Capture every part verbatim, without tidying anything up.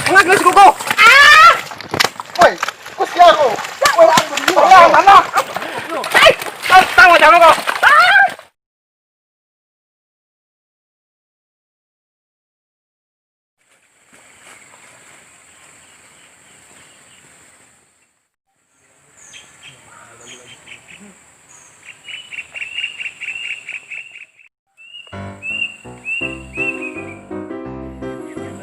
Angah kena sikuku. Ah! Woi, kau sia kau. Woi, aku dulu. Tolong, tolong. Hai, tolong, tolong, tolong kau. Ah!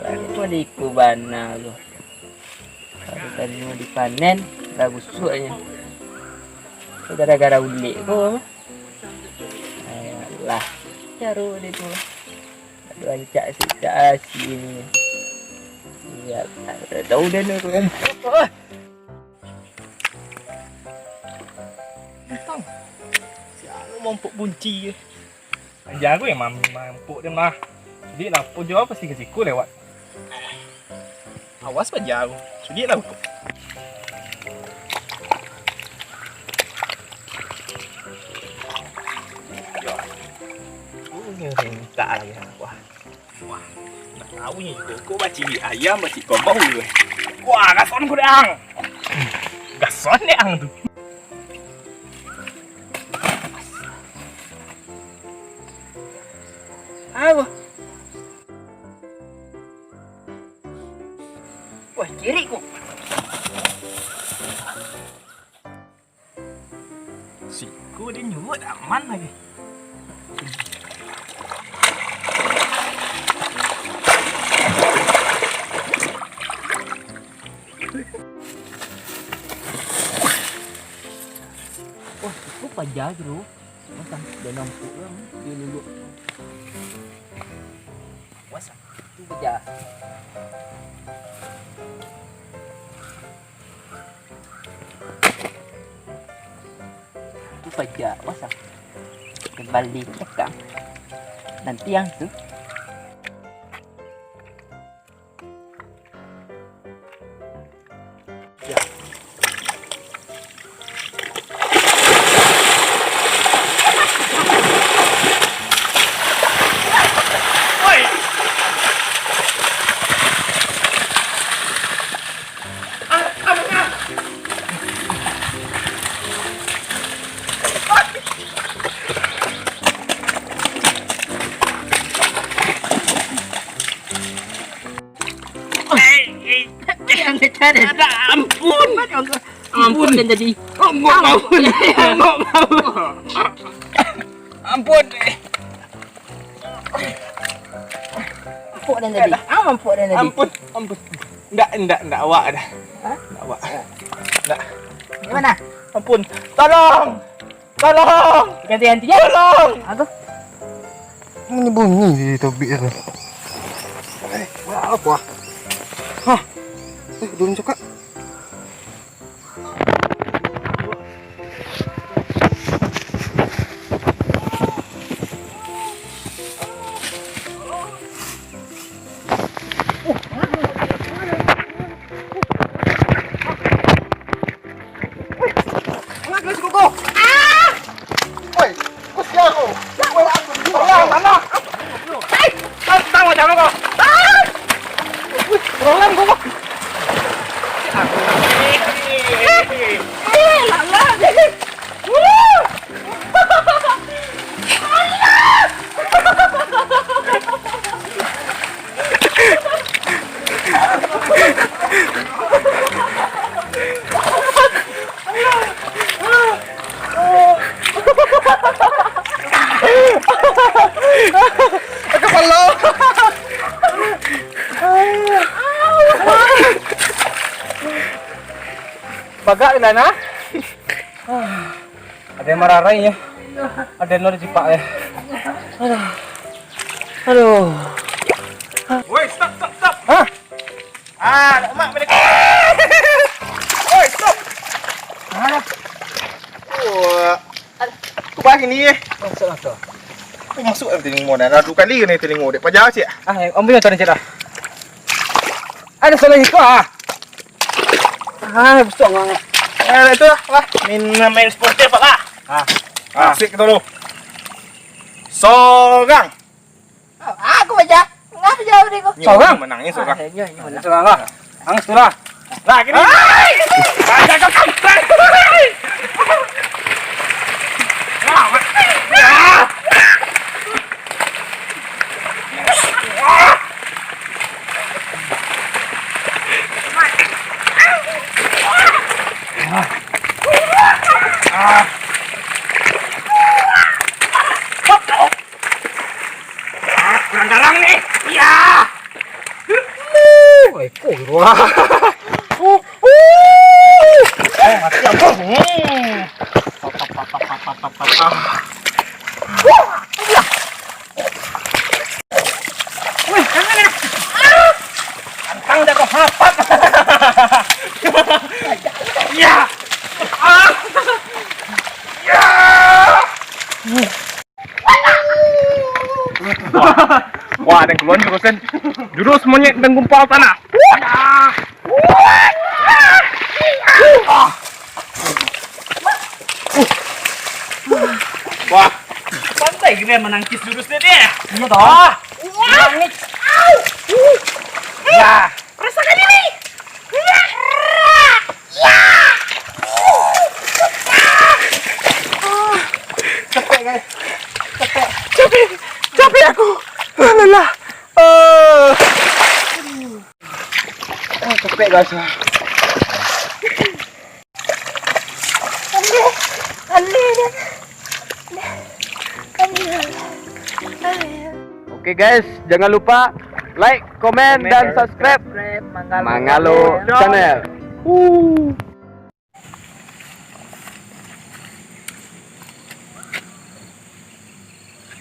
Baru pun iko bana tu. Baru tadi mau dipanen, lah busuaknyo. Itu gara-gara ulek ko. Alah, caro dia tu. Aduh, rancak sikit asi ni. Ya, tak tahu dah ni aku kan. Entang. Siapa mampuk bunci je. Jago yang mam-, mampuk dia mah. Jadi lah, pujo apa sih ke siku lewat. Awas baja tu. Sudiak lah utuh. Yo. Ini rintak lagi aku ah. Wah, nak tahu ni juga. Kau bacili ayam, bacili kerbau tu. Wah, gason ku dek ang. Gason dek ang tu. Apa? Wah, kirik ku. Siko dia nyuruh aman lagi. Wah, itu paja tu. Masa dia nampak lah, dia luluk. Wah, itu paja. Itu paja, wah. Kembali cakang. Nanti yang tu. Ampun. Ampun, ampun. Ampun, ampun. Ampun. Ampun. Ampun. Ampun. Ampun. Ampun. Ampun. Ndak, ndak, ndak awak dah. Hah? Ndak awak. Ndak. Di mana? Ampun. Tolong. Tolong! Ganti-ganti, ya? Tolong! Aduh. Bunyi-bunyi di tobik tu. Eh, apa? Hah? Eh, daun cokak. Angah kena sikuku. Ah! Woi, kau sia kau. Woi, aku dulu. Tolong, tolong. Hai, tolong, tolong kau. Ah! Wih, tolong kau. Eh, alah. Kapalo. Bagak di sana. Ado yang mararai nyo. Ado yang ado cipak nyo. Aduh. Aduh. Woi, stop, stop, stop. Hah? Ah, nak mak balik. Woi, stop. Hah? Wah. Aku bah sini eh. Masuk, masuk. Aku masuk dalam telingo dah. Dah dua kali kena telingo dek paja cik. Ah, ambil motor ni cik dah. Ada salah itu ah. Ah, besok ngah. Eh, itu lah. Wah, main, main sportif lah. Ah. Ah, asik kita dulu. Sorang. Ah, aku baca. Ngah jauh deh kau. Nyo, sorang. Menang ni sorang. Ah, nyo, nyo, menang. Sorang lah. Ang sudah. Lah, gini. Hai! Raja kau. Ah, kurang garang nih. Ya. Woi, kurang. Uh, uh. Eh, mati aku. Hmm. Wih, jangan ya. Antang dah kau hapat. Ya. Ah. Ya. Wah, wah, ada yang keluar jurus kan. Jurus monyet dan gumpal tanah. Wah. Wah. Pandai kalian menangkis jurusnya dia. Iya toh. Wah. Nangis. Ya. Rasakan ini. Capek, guys. Capek. Capek. Capek aku. Lelah. Eh. Ah, capek, guys. Oke, guys, jangan lupa like, komen, dan subscribe Manggalo Channel. Uh.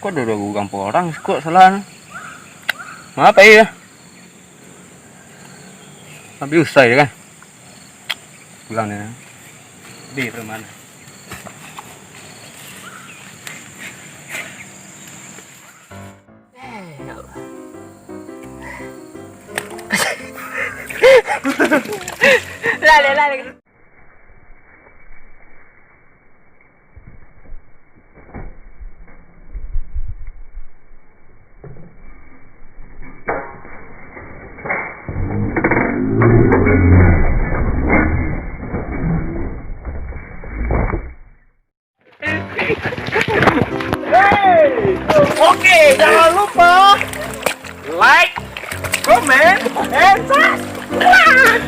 Kok ada dua gudang porang, kok salah ni? Maaf, eh, ya. Tapi usai kan. Pulang ni. Di mana? Lale, lale. Oke, jangan lupa like, comment, and subscribe.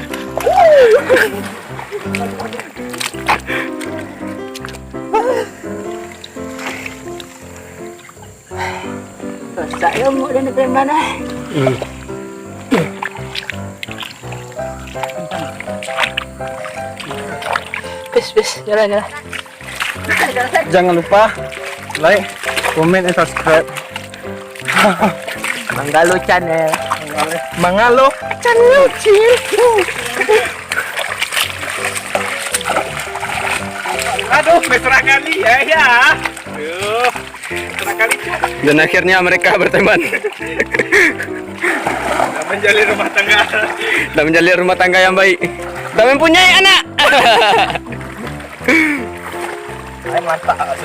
Rosak yo muak dia nak preman, eh. Hmm. Pis, pis, jalan, jalan. Jangan lupa like, comment, and subscribe Manggalo Channel. Manggalo Channel, cil. Aduh, mesra kali ya, ya. Aduh. Dan akhirnya mereka berteman. Dan menjalin rumah tangga. Dan menjalin rumah tangga yang baik. Dan mempunyai anak. Ay, mantap.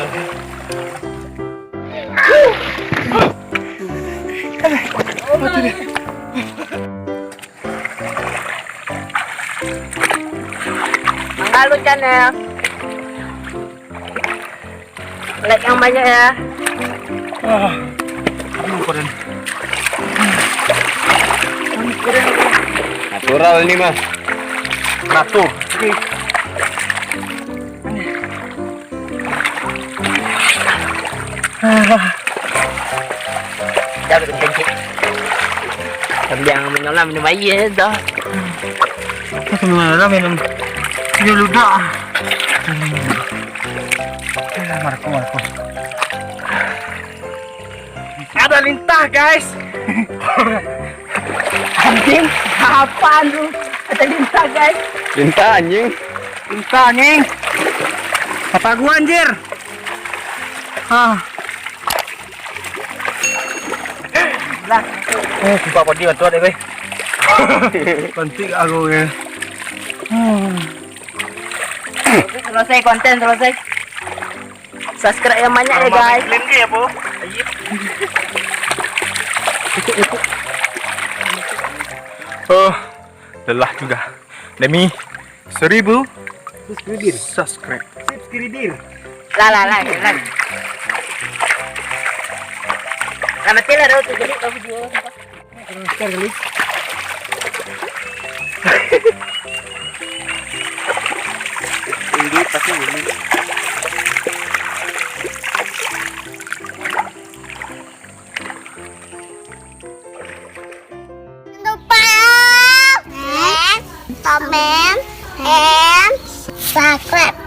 Manggalo Channel. Like yang banyak ya. Ah, aduh, keren. Natural ini mah. Natur. Dah berhenti. Sambil menyelam minum air dah. Minum minum. Dia ludah. Marco, Marco. Ada lintah, guys. Anjing, apaan tu? Ada lintah, guys. Lintah, anjing. Lintah, anjing. Apa gua, anjir? Ah. Lah. Eh, sumpah pedih betul deh, weh. Penting aku ya. Hmm. Selesai konten, selesai. Subscribe yang banyak ya, guys. Iklan ke apa? Oh, Lelah juga. Demi seribu subscriber. Subscribe. Subscriber. Lah, lah, lah, lah. Lah, mati lah, dah, tu, jadi, tahu video. Share kali. Ini pakai ini. Jangan lupa like, comment, and subscribe.